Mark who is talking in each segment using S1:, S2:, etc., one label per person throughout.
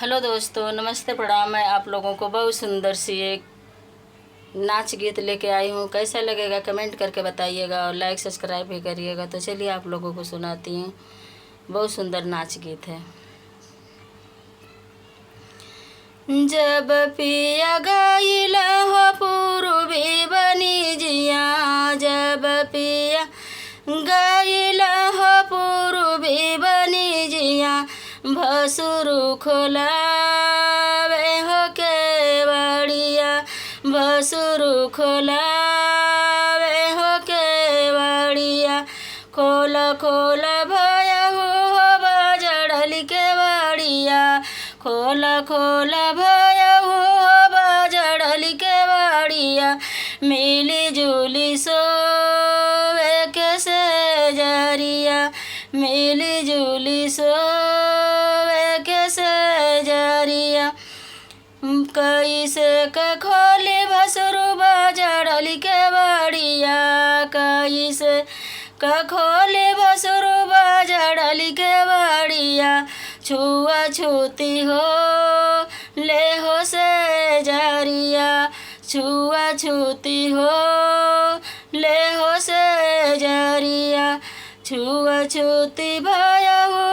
S1: Hello दोस्तों, नमस्ते, प्रणाम। मैं आप लोगों को बहुत सुंदर सी एक नाच गीत लेके आई हूँ। कैसा लगेगा कमेंट करके बताइएगा और लाइक सब्सक्राइब भी करिएगा। तो चलिए आप लोगों को सुनाती हूँ, बहुत सुंदर नाच गीत है। जब पिया गईला हो पूर्वी बनी जिया, जब पिया गईला हो पूर्वी बनी जिया, भसुरु खोलावे हो के बड़िया, भसुरु खोलावे हो के बड़िया। खोल खोल भया हो बजड़ल के बड़िया, खोल खोल भया हो बजड़ल के बड़िया। मिली जुली सोवे के से जरिया, मिली जुली सोवे के से जरिया। कैसे के खोली भसुरु बजड़ल के बड़िया, कैसे के खोली भसुरु बजड़ल के बड़िया। छुआ छूती हो ले हो से जरिया, छुआ छूती हो ले हो से जरिया। छुआ छूती भया हो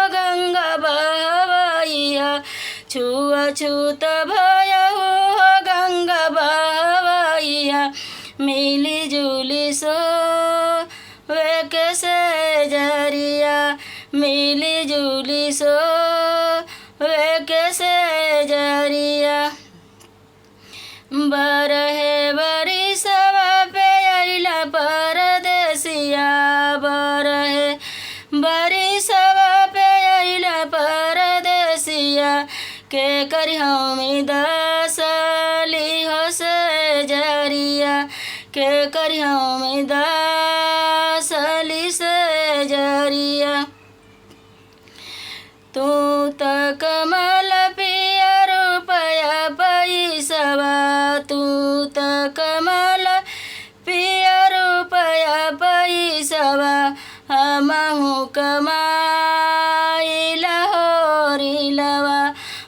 S1: गंगा बहवैया, छुआ छूत भया हो गंगा बहवैया। मिली जुली सो वे के से जरिया, मिली जुली सो वे के से जरिया। बरहे बरिसवा पे अइला परदेसिया, बरहे बरिसवा पे अइला परदेसिया। के करी हम दसली हो से जरिया, के करी हम दसली से जरिया। तू त कमल पिया रुपया पैसवा, तू त कमल पिया रुपया पैसवा। हमहु कमाइला होरिलवा,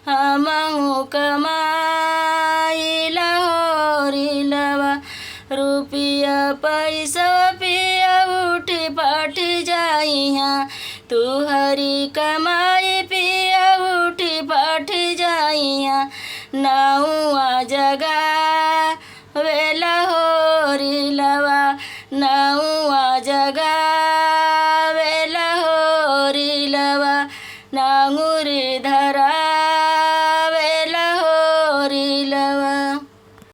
S1: हमहु कमाइला होरिलवा। रुपया पैसा पिया उठी पाठी जाइहा, तू हरी कमाई पिया उठी पाठी जाइहा। नौआ जगा